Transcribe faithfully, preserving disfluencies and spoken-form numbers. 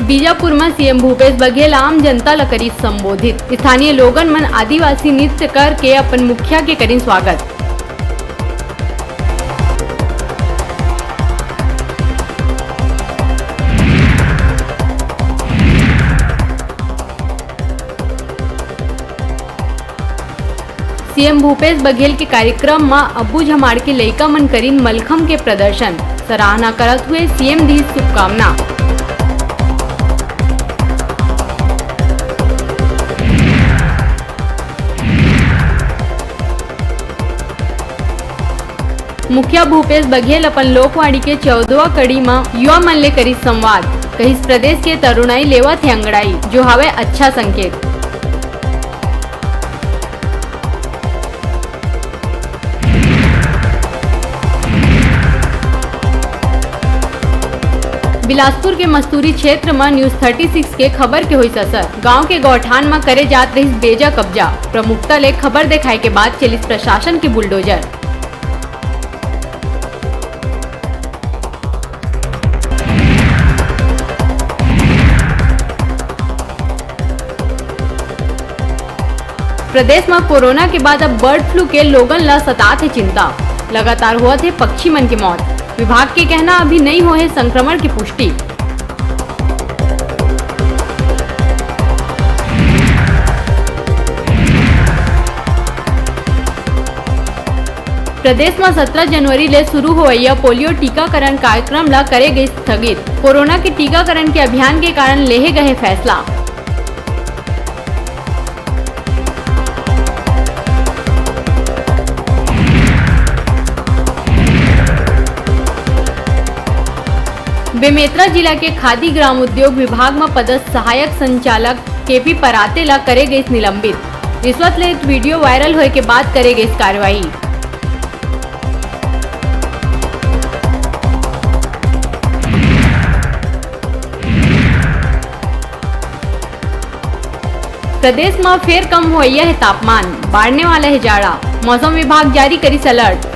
बीजापुर म सीएम भूपेश बघेल आम जनता ल करिस संबोधित। स्थानीय लोगन मन आदिवासी नृत्य करके अपन मुखिया के करिन स्वागत। सीएम भूपेश बघेल के कार्यक्रम म अब्बू झमाड़ के लइका मन करिन मलखम के प्रदर्शन। सराहना करत हुए सीएम दिस शुभकामना। मुखिया भूपेश बघेल अपन लोकवाणी के चौदहवाँ कड़ी म युवा मन ले करिस संवाद। कहिस, प्रदेश के तरुणाई लेवत हे अंगड़ाई, जो हावय अच्छा संकेत। बिलासपुर के मस्तूरी क्षेत्र म न्यूज़ थर्टी सिक्स के खबर के होइस असर। गांव के गौठान म करे जात रहिस बेजा कब्जा। प्रमुखता ले खबर देखाए के बाद चलिस प्रशासन के बुलडोजर। प्रदेश म कोरोना के बाद अब बर्ड फ्लू के लोगन ल सतात हे चिंता। लगातार होवत हे पक्षी मन के मौत। विभाग के कहना, अभी नइ होए हे संक्रमण के पुष्टि। प्रदेश म सत्रह जनवरी ले शुरू होवइया पोलियो टीकाकरण कार्यक्रम ल करे गइस स्थगित। कोरोना के टीकाकरण के अभियान के कारण लेहे गए फैसला। बेमेतरा जिला के खादी ग्राम उद्योग विभाग म पदस्थ सहायक संचालक केपी पराते ला करे गइस निलंबित। रिश्वत लेत वीडियो वायरल होए के बाद करे गइस कार्रवाई। प्रदेश म फेर कम होइया हे तापमान, बाढ़ने वाला हे जाड़ा। मौसम विभाग जारी करिस अलर्ट।